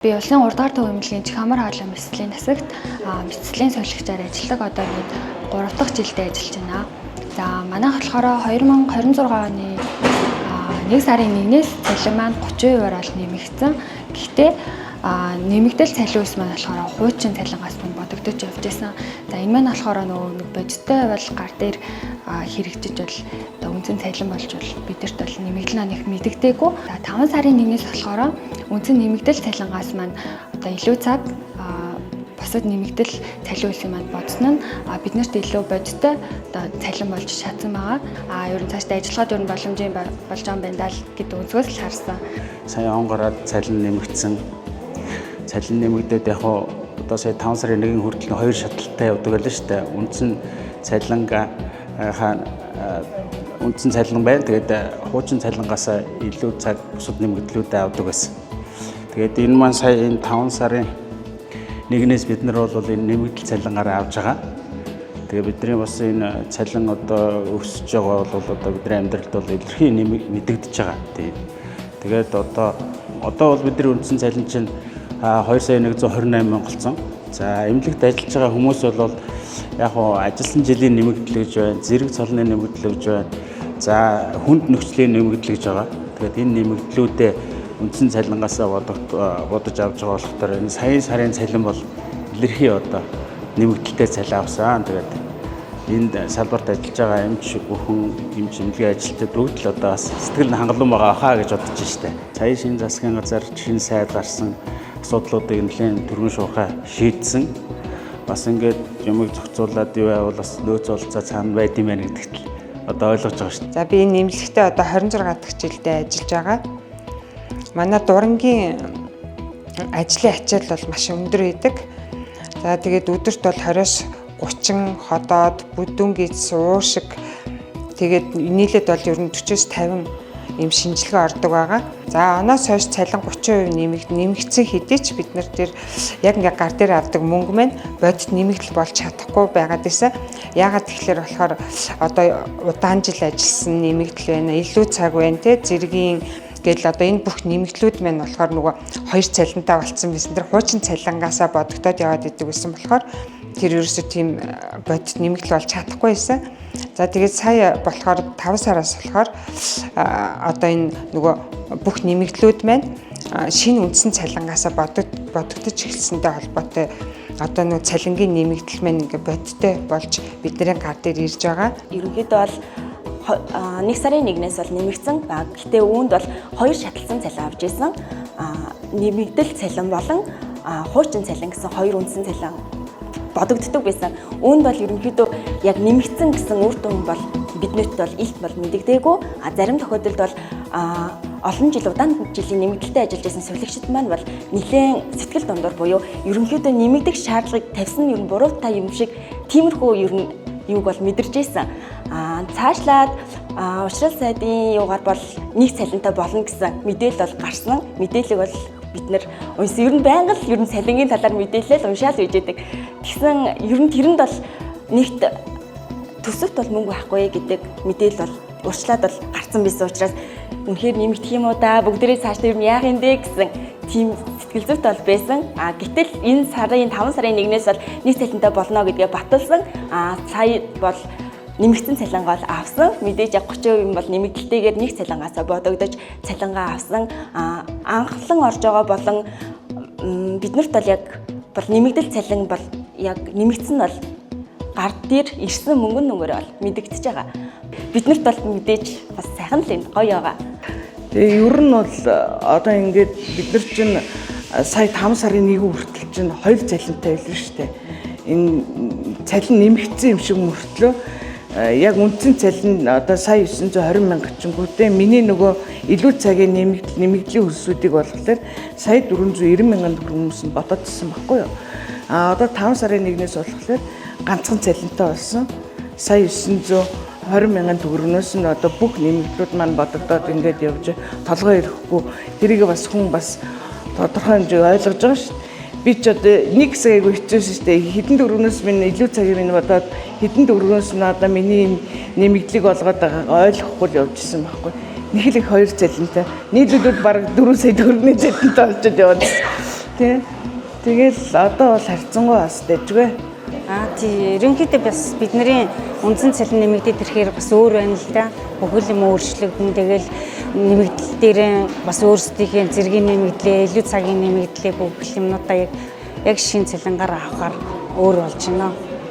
Би улсын 3 дугаар төв эмнэлгийн Чихамар хоолой мэслийн насагт мэслийн сувилагчаар ажилладаг. Одоо ингээд 3 дахь жилдээ ажиллаж байна. За, манайх болохоор 2026 оны 1 сарын 1-ээс цалин маань 30%-аар бол нэмэгдсэн. Гэхдээ нэмэгдэл цалин ус маань болохоор хуучин цалингаас мөн бодогдож явж байсан. За, энэ маань болохоор нөгөө нэг бодиттой бол гар дээр хэрэгжиж бол одоо үндсэн цалин болж бол бидэрт бол нэмэгдэл нь их мэдэгдээгүй. За, 5 сарын 1-ээс болохоор үндсэн нэмэгдэл цалингаас маань одоо илүү цаг бусад нэмэгдэл цалин үлсийн маань бодсон нь биднэрт илүү бодиттой одоо цалин болж чадсан байгаа. Ер нь цаашдаа ажиллахад ер нь боломжийн болж байгаа юм байна даа л гэдэг өнцгөөс л харсан. Сая он гараад цалин нэмэгдсэн. Цалин нэмэгдээд яг хуу одоо сая 5 сарын 1 хүртэл хоёр шатлалтай явдаг байлаа шүү дээ. Үндсэн цалингаа үндсэн цалин байна. Тэгээд хуучин цалингаас илүү цаг бусад нэмэгдлүүдээ авдаг байсан. Тэгээд энэ маань сая энэ 5 сарын 1-ээс бид нар бол энэ нэмэгдэл цалингаараа авч байгаа. Тэгээ бидний бас энэ цалин одоо өсөж байгаа бол одоо бидний амьдралд бол илэрхий мэдэгдэж байгаа. Тийм. Тэгээд одоо бол бидний үндсэн цалин чинь 2 сая 128 мянга болсон. За, эмнэлэгт ажиллаж байгаа хүмүүс бол яг хуу ажилласан жилийн нэмэгдэл гэж байна, зэрэг цолны нэмэгдэл гэж байна. За, хүнд нөхцөлийн нэмэгдэл гэж байгаа. Тэгээд энэ нэмэгдлүүдээ үндсэн цалингаасаа бодож авч байгаа болохоор энэ саяын сарын цалин бол илэрхий одоо нэмэгдэлтэй цалин авсан. Тэгээд энд салбарт ажиллаж байгаа эмч бүхэн, эмч эмнэлгийн ажилтнууд бүгд л одоо бас сэтгэл нь хангалуун байгаа хаа гэж бодож штэ. Сая шинэ засгийн газар шинэ сайд гарсан, асуудлуудыг нэлээд түргэн шуурхай шийдсэн. Бас ингээд юмыг зохицуулаад юу байвал бас нөөц олцоо цаана байд юм байна гэдэгт л одоо ойлгож байгаа шүү дээ. За, би энэ нэмлэхтэй одоо 26 дахь жилдээ ажиллаж байгаа. Манай дурангийн ажлын ачаал бол маш өндөр байдаг. За, тэгээд өдөрт бол 20-оос 30 ходоод, бүдүүн гиз, уушиг, тэгээд нийлээд бол ер нь 40-оос 50 ийм шинжилгээ ордог байгаа. За, оноос хойш цалин 30% нэмэгдсэн хэдий ч бид нар тэр яг ингээ гар дээр авдаг мөнгө маань бодит нэмэгдэл болж чадахгүй байгаад байсан. Яагаад тэгэхээр болохоор одоо удаан жил ажилласан нэмэгдэл байна, илүү цаг байна те, зэргийн гэл одоо энэ бүх нэмэгдлүүд маань болохоор нөгөө хоёр цалинтай болцсон байсан. Тэр хуучин цалингаасаа бодогдоод яваад идэг байсан болохоор тэр ерөөсөө тийм бодит нэмэгдэл болж чадахгүй байсан. За, тэгээд сая болохоор 5 сараас болохоор одоо энэ нөгөө бүх нэмэгдлүүд маань шинэ үндсэн цалингаасаа бодогдож эхэлсэнтэй холбоотой одоо нөгөө цалингийн нэмэгдэл маань ингээ бодиттой болж бидний гар дээр ирж байгаа. Ерөнхийдөө бол 1 сарын 1-ээс бол нэмэгдсэн. Гэхдээ үүнд бол хоёр шатлсан цалин авч ирсэн. Нэмэгдэл цалин болон хуучин цалин гэсэн хоёр үндсэн цалин бодогддог байсан. Үүнд бол ерөнхийдөө яг нэмэгдсэн гэсэн үр дүн бол биднэрт бол илт бол мэдэгдээгүй. Зарим тохиолдолд бол олон жил удаан жилийн нэмэгдэлтэй ажиллаж байсан сувилагчид маань бол нэлээд сэтгэл дундуур буюу ерөнхийдөө нэмэгдэх шаардлагыг тавьсан нь ер нь буруутай юм шиг тиймэрхүү ер нь юуг бол мэдэрч байсан. Цаашлаад уушрал сайдын юугаар бол нэг цалинтай болно гэсэн мэдээлэл бол гарсан. Мэдээллийг бол бид нэр унсан. Ер нь байнга л ер нь цалингийн талаар мэдээлэл уншаал үйж идэг. Тэгсэн ер нь тэрэнд бол нэгт төсөвт бол мөнгө байхгүй гэдэг мэдээлэл бол урьдчилаад бол гарцсан байсан учраас үнэхээр нэмэгдэх юм уу да, бүгдээрээ цаашдаа ер нь яах юм бэ гэсэн тийм сэтгэл зүйт бол байсан. Гэтэл энэ сарын 5 сарын 1-ээс бол нэг цалинтай болно гэдгээ баталсан. Сая бол нэмэгдсэн цалингаа бол авсан. Мэдээж яг 30% юм бол нэмэгдэлтэйгээр нэг цалингаасаа бодогдож цалингаа авсан. Анхлан орж байгаа болон биднэрт бол яг бол нэмэгдэл цалин бол яг нэмэгдсэн нь бол гар дээр ирсэн мөнгөн нүгээрээ бол мэдэгдэж байгаа. Биднэрт бол мэдээж бас сайхан л юм гоё байгаа. Тэгээ ер нь бол одоо ингээд бид нар чинь сая 5 сарын 1 хүртэл чинь хоёр цалинтай байлаа шүү дээ. Энэ цалин нэмэгдсэн юм шиг мөртлөө яг үндсэн цалин одоо сая 920 мянга чингүүтээ миний нөгөө илүү цагийн нэмэгдлийн хөлсүүдийг болохоор сая 490 мянган төгрөг хүмүүс нь бодоодсэн байхгүй юу? Одоо 5 сарын 1-ээс болохоор ганцхан цалинтай болсон. Сая 920 мянган төгрөгнөөс нь одоо бүх нэмэгдлүүд маань бодогдоод ингээд явж толгой ирэхгүй тэрийг бас хүн бас тодорхой хэмжээг ойлгож байгаа шүү дээ. Би ч одоо нэг хэсэг айгу хэцүүсэн шүү дээ. Хэдэн төгрөгнөөс минь илүү цагийг минь бодоод, хэдэн төгрөгнөөс нь одоо миний нэмэгдлийг олгоод байгааг ойлгохгүй л явж исэн байхгүй. Нэг л их хоёр цалинтай. Нийлүүлбэл бараг 4 сая төгрөгийн цалинтай болчиход яваад. Тий. Тэгэл одоо бол харьцангуй бас дэжгүй. Аа тий, ерөнхийдөө бас бидний үндсэн цалин нэмэгдээд ирэхээр бас өөр байна л да. Бүхэл юм өөрчлөгдөн, тэгэл нэмэгдэл дээр бас өөрсдийнхээ зэргийн нэмэгдлээ, илүү цагийн нэмэгдлээ, бүх юмнуудаа яг шинэ цалингаар авахаар өөр болж байна.